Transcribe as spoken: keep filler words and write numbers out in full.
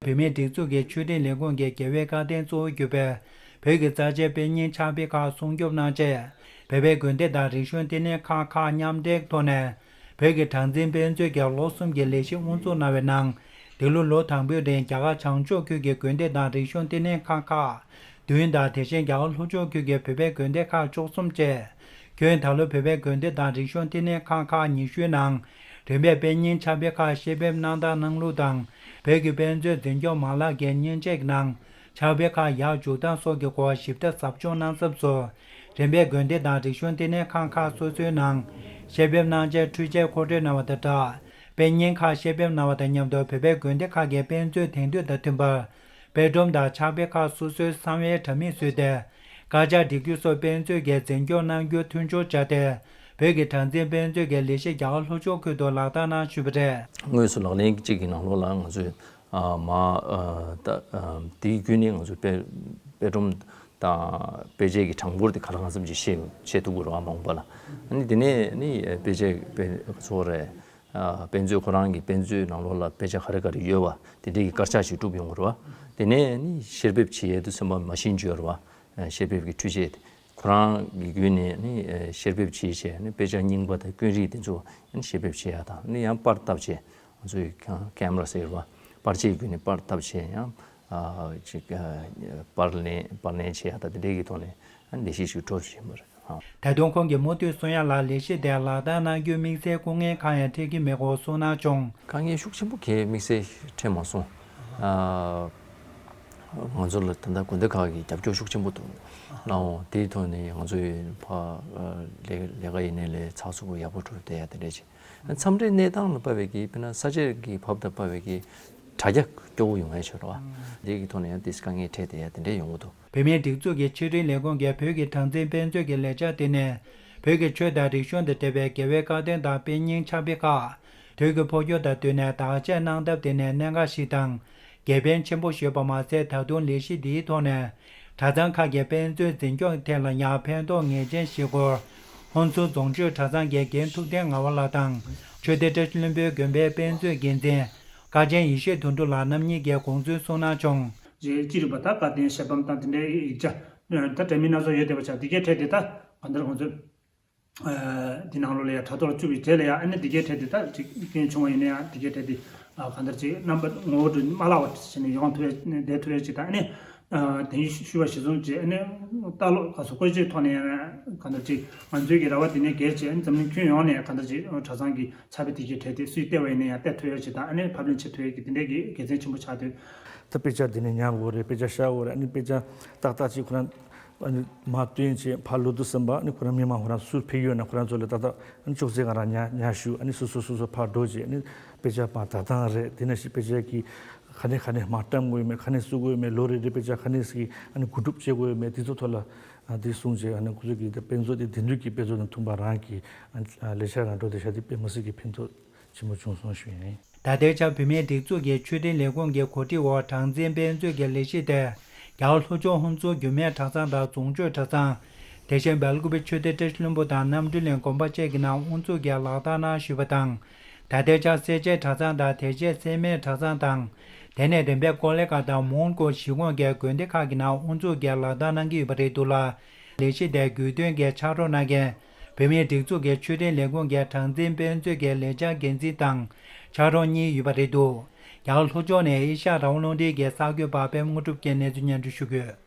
བོད་མིའི་སྒྲིག་འཛུགས་ཀྱི་ཆོས་རིག་ལས་ཁུངས་ཀྱི་རྒྱལ་བའི་བཀའ་བསྟན་གཙོ་བོ་གྱུར་པའི་བོད་ཀྱི་རྩ་ཆེའི་དཔེ་རྙིང་ཕྱག་དཔེ་ཁག་སྲུང་སྐྱོབ་གནང་ཆེད། བོད་པའི་དགོན་སྡེ་དང་རིག་གཞུང་བསྟི་གནས་ཁག་ཁག་མཉམ་འབྲེལ་ཐོག་ནས། བོད་ཀྱི་གྲངས་འཛིན་དཔེ་མཛོད་ཀྱི་ལོ་གསུམ་གྱི་ལས་གཞི་དབུ་འཛུགས་གནང་བའི་ནང་། འདི་ལོ་ལོ་དང་པོའི་རིང་རྒྱ་གར་བྱང་ཕྱོགས་ཁུལ་གྱི་དགོན་སྡེ་དང་རིག་གཞུང་བསྟི་གནས་ཁག་ཁག་བདུན་དང་། དེ་བཞིན་རྒྱ་གར་ལྷོ་ཕྱོགས་ཁུལ་གྱི་བོད་པའི་དགོན་སྡེ་ཁག་བཅུ་གསུམ་བཅས། ཁྱོན་ད་ལོ་བོད་པའི་དགོན་སྡེ་དང་རིག་གཞུང་བསྟི་གནས་ཁག་ཁག་ཉི་ཤུའི་ནང་། རིམ་པས་དཔེ་རྙིང་ཕྱག་དཔེ་ཁག་བཤེར་འབེབས་གནང་སྟངས་གནང་ལུགས་དང་། བོད་ཀྱི་དཔེ་མཛོད་འཛིན་སྐྱོང་མ་ལག་གི་མཉེན་ཆས་ཀྱི་ནང་ཕྱག་དཔེ་ཁག་ཡར་འཇུག་སྟངས་སོགས་ཀྱི་སྐོར་ཞིབ་ཕྲ་ཟབ་སྦྱོང་གནང་ཚབ་སུ། རིམ་པས་དགོན་སྡེ་དང་རིག་གཞུང་བསྟི་གནས་ཁང་ཁག་སོ་སོའི་ནང་བཤེར་འབེབས་གནང་ཆེད་འཕྲུལ་ཆས་མཁོ་སྤྲོད་གནང་བ་དང་སྦྲགས། དཔེ་རྙིང་ཁག་བཤེར་འབེབས་གནང་བ་དང་མཉམ་དུ་བོད་པའི་དགོན་སྡེ་ཁག་གི་དཔེ་མཛོད་དེང་དུས་དང་མཐུན་པར། དཔེ་སྒྲོམ་དང་ཕྱག་དཔེ་ཁག་སོ་སོའི་གསང་བའི་དྲ་མིག་བཟོས་ཏེ། དཀར་ཆག་སྒྲིག་ཆས་སོགས་དཔེ་མཛོད་ཀྱིས་འཛིན་སྐྱོང་གནང་རྒྱུ་མཐུན་སྦྱོར་བྱས་ཏེ། བོད་ཀྱི་གྲངས་འཛིན་དཔེ་མཛོད་ཀྱི་ལས་གཞི་རྒྱ་གར་ལྷོ་ཕྱོགས་ཁུལ་དུ་ལག་བསྟར་གནང་བཞིན་པ་རེད། དངོས་སུ་ལག་ལེན་གཅིག་གི་ནང་ལོགས་ལ་ང་ཚོས་ཨ་མ་ཨ་ད་ཨ་དེའི་བརྒྱུད་ནས་ང་ཚོས་དཔེ་དཔེ་སྒྲོམ་དང་དཔེ་ཆའི་གི་གྲངས་འབོར་དེ་ག་ལ་གང་འཚམ་ཅིག་ཤེས་ཤེས་ཐུབ་ཀྱི་རེད་བ། མ་འོངས་པ་ལ་ཨ་ནི་དེ་ནས་ནི་དཔེ་ཆའི་དཔེ་ཚོ་རེད། ཨ་དཔེ་མཛོད་ཁོ་རང་གི་དཔེ་མཛོད་ནང་ལོགས་ལ་དཔེ་ཆ་ག་རེ་ག་རེ་ཡོད་བ་དེ་འདྲའི་གི་དཀར་ཆག་ཅིག་གྲུབ་ཡོང་གི་རེད་བ། དེ་ནས་ནི་བཤེར་འབེབས་བྱེད་ཡས་དུ་སེམས་པ་མ་ཤིན་བརྗོད་རེད་བ། བཤེར་འབེབས་ཀྱི་འཕྲུལ་ཆས་དེ་ཁོ་རང་གི་བརྒྱུད་ནས་ནི་བཤེར་འབེབས་བྱེད་བྱས་ནི་དཔེ་ཆ་རྙིང་པ་དང་དཀོན་རིགས་དེ་ཚོ་ནི་བཤེར་འབེབས་བྱེད་ཡ་དང་ནི་ཡང་པར་བཏབ་བྱས་ང་ཚོའི་ཀེ་མ་ར་ཟེར་བ་པར་ཆས་བརྒྱུད་ནས་པར་བཏབ་བྱས་ཡང་ཅིག་པར་ལེན་པར་ལེན་བྱེད་ཡ་དང་དེ་འདྲའི་གི་ཐོག་ནས་ལས་གཞི་ཞིག་འགྲོ་བཞིན་པ་རེད། ད་དུང་ཁོང་གིས་མུ་མཐུད་གསུང་ཡ་ལ་ལས་གཞི་དེ་ལག་བསྟར་གནང་རྒྱུའི་དམིགས་བསལ་སྐུ་ངལ་གང་ཡང་འཕྲད་ཀྱི་མེད་སྐོར་གསུངས་གནང་བྱུང་། དཀའ་ངལ་ཤུགས་ཆེན་པོ་གའི་དམིགས་བསལ་འཕྲད་མ་སོང་། ཨ་ང་ཚོ་ལ་ད་ལྟ་དགོན་སྡེ་ཁག་གིས་རྒྱབ་སྐྱོར་ཤུགས་ཆེན་པོ་གནང་འོང་། དེའི་ཐོག་ནས་ང་ཚོའི་ཕ་ལས་ལས་ཀ་ཡིན་ནའི་ལས་ཚགས་ཚུད་པོ་ཡག་པོ་འགྲོ་བསྡད་ཡ་དེ་འདྲ་ཅིག་མཚམས་རེ་གནས་སྟངས་ལ་དཔག་པའི་གི་དཔེར་ན་ས་ཆ་གི་བབ་དང་དཔག་པའི་གི་དྲ་རྒྱ་སྐྱོ་བོ་ཡོང་ཡ་ཆོག་རེད་བ། དེ་གི་ཐོག་ནས་ཡང་ཏིས་དཀའ་ངལ་འཕྲད་བསྡད་ཡ་དེ་འདྲ་ཡོང་གི་འདུག་བོད་མིའི་སྒྲིག་འཛུགས་ཀྱི་ཆོས་རིག་ལས་ཁུངས་ཀྱིས་བོད་ཀྱི་གྲངས་འཛིན་དཔེ་མཛོད་ཀྱི་ལས་འཆར་དེ་ནས། བོད་ཀྱི་ཆོས་དང་རིག་གཞུང་དང་འབྲེལ་བའི་རྒྱལ་བའི་བཀའ་བསྟན་དང་དཔེ་རྙིང་ཕྱག་དཔེ་ཁག་དུས་ཀྱི་འཕོ་འགྱུར་དང་བསྟུན་ནས་བདག་གཅེས་གནང་ཐབས་དེ་ནི་གནད་འགག་ཞིག་དང་། དགེ་ཕན་ཆེན་པོ་ཞིག་ཡོད་པ་མ་ཟད། ད་དུང་ལས་གཞི་འདིའི་ཐོག་ནས། གྲྭ་ཚང་ཁག་གི་དཔེ་མཛོད་འཛིན་སྐྱོང་ཐད་ལ་ཡང་ཕན་ཐོགས་ངེས་ཅན་ཞིག་སྐོར། ཧོན་སུར་རྫོང་ཆོས་གྲྭ་ཚང་གི་རྒན་ཐུབ་བསྟན་ངག་དབང་ལགས་དང་། ཆོས་སྡེ་བཀྲ་ཤིས་ལྷུན་པོའི་དགོན་པའི་དཔེ་མཛོད་འགན་འཛིན། དཀའ་ཆེན་ཡེ་ཤེས་དོན་གྲུབ་ལགས་རྣམ་གཉིས་ཀྱིས་དགོངས་ཚུལ་གསུངས་གནང་བྱུང་། རྗེ་ཅི་རིགས་པ་དང་བཀའ་བསྟན་བཤད་པའམ་དང་དེ་འདྲའི་ཡིག་ཆ། ད་འདྲ་མིན་སྣ་ཚོགས་ཡོད་བསྡད་པ་ཆགས་འདི་གའི་གྲས་དེ་ད་གང་ལྟར་ང་ཚོས། འདི་ནང་ལོགས་ལ་ཡང་དྲ་ཐོག་ལ་བཅུག་པའི་རྗེས་ལ་ཡང་ཨ་ནི་འདི་གའི་གྲས་དེ་ད་ཅིག་སྐྱོན་བྱུང་བ་ཡིན་ན་ཡང་འདི་གའི་གྲས་དེ་གང་ལྟར་ཅིག་རྣམ་པ་ངོ་བོ་དུ་མ་བརླག་པ་བྱས་ནས་ཡོང་ཐུབ་ཡ་བསྡད་ཐུབ་ཡ་ཅིག་དང་ཨ་ནི། དེང་ཞུ་བ་གཞིར་བཟུང་བྱས་ཨ་ནི་ལྟ་ཀློག་ག་སོགས་བཀོལ་སྤྱོད་ཐོག་ནས་ཡང་གང་ལྟར་ཅིག་ང་ཚོའི་གི་ར་བ་དེ་ནས་བརྒལ་བྱས་ཨ་ནི་འཛམ་གླིང་ཁྱོན་ཡོངས་ནས་གང་ལྟར་ཅིག་གྲྭ་ཚང་གི་ཕྱག་དཔེ་དེ་གའི་གྲས་དེ་སུས་བལྟས་པ་ཡིན་ན་ཡང་བལྟ་ཐུབ་ཡ་ཅིག་དང་ཨ་ནི་ཕབ་ལེན་བྱེད་ཐུབ་ཡ་གི་དེ་འདྲའི་གི་དགེ་མཚན་ཆེན་པོ་ཆགས་འདུག་ད་དཔེ་ཆ་འདི་ནས་ཉར་དགོས་རེད། དཔེ་ཆ་ཤར་དགོས་རེད། ཨ་ནི་དཔེ་ཆ་ཏག་ཏག་ཅིག་ཁོ་རང་ཨ་ནི་མར་བཏོན་བྱས་ཕར་ལོག་དུས་ཙམ་པ་ཨ་ནི་ཁོ་རང་མི་མང་ཁོ་རང་ཚུར་ཕེབས་ཡོད་ན་ཁོ་རང་ཚོ་ལ་ཏག་ཏག་ཨ་ནི་ཅོག་ཙེ་ག་རང་ཉར་ཉར་བཞུགས། ཨ་ནི་སོ་སོ་སོ་སོ་ཕར་འགྲོ་བྱས་ཨ་ནི་དཔེ་ཆ་མར་ད་ཐང་རེད། དེ་ནང་བཞིན་དཔེ་ཆ་གི་ག་ནས་ག་ནས་མར་བཀྲམ་དགོས་ཡོད་མེད། ག་ནས་བཙུགས་དགོས་ཡོད་མེད། ལོ་རེ་རེ་དཔེ་ཆ་ག་ནས་ཟིག་ཨ་ནི་གོ་སྒྲུབ་བྱེད་དགོས་ཡོད་མེད། དེ་ཚོ་ཐོག་ལ་ཨ་དེ་གསུངས་བྱས་ཨ་ནི་ཁོ་ཚོ་གི་དཔེ་མཛོད་དེ་དེང་དུས་ཀྱི་དཔེ་མཛོད་དང་མཐུན་པ་རང་གི་ཨ་ལས་འཆར་རང་འགྲོ་བསྡད་ཤག་དེ་དཔེ་མི་སྲིད་ཀྱི་ཕན་ཐོགས་ཆེན་པོ་བྱུང་སོང་ཞུ་ཡིན། ད་ལྟའི་ཆར་བོད་མིའི་སྒྲིག་འཛུགས་ཀྱི་ཆོས་རིག་ལས་ཁུངས་ཀྱི་གོ་སྒྲིག་འོག་གྲངས་འཛིན་དཔེ་མཛོད་ཀྱི་ལས་གཞི་དེ་རྒྱ་གར་ལྷོ་ཕྱོགས་ཧོན་སུར་འགྱུར་མེད་གྲྭ་ཚང་དང་རྫོང་ཆོས་གྲྭ་ཚང་། དེ་བཞིན་སྦེལ་ཀོབ་ཆོས་སྡེ་བཀྲ་ཤིས་ལྷུན་པོ་དང་རྣམ་གྲོལ་གླིང་དགོན་པ་བཅས་ཀྱི་ནང་དབུ་འཛུགས་ཀྱིས་ལག་བསྟར་གནང་བཞིན་པ་དང་། ད་ལྟའི་ཆར་སེར་བྱེས་གྲྭ་ཚང་དང་དེ་རྗེས་སེར་སྨད་གྲྭ་ཚང་དང་། དེ་ནས་རིམ་པས་ཀོ་ལི་གྷལ་དང་མོན་གྷོ་གཞིས་ཁོངས་ཀྱི་དགོན་སྡེ་ཁག་གི་ནང་དབུ་འཛུགས་ཀྱིས་ལག་བསྟར་གནང་གི་ཡོད་པ་རེད་འདུག་ལ། ལས་གཞི་དེ་རྒྱུས་སྟོན་གྱི་ཕྱག་རོགས་གནང་མཁན། བོད་མིའི་སྒྲིག་འཛུགས་ཀྱི་ཆོས་རིག་ལས་ཁུངས་ཀྱི་གྲངས་འཛིན་དཔེ་མཛོད་ཀྱི་ལས་འཆར་འགན་འཛིན་དང་ཕྱག་རོགས་གཉིས་ཡོད་པ་རེད་འདུག་རྒྱ་གར་ལྷོ་ཕྱོགས་ནས་ཨེ་ཤ་ཡ་རང་དབང་རླུང་འཕྲིན་གྱི་གསར་འགོད་པ་པད་མ་དངོས་གྲུབ་ཀྱིས་གནས་ཚུལ་སྙན་སྒྲོན་ཞུ་གི་ཡོད།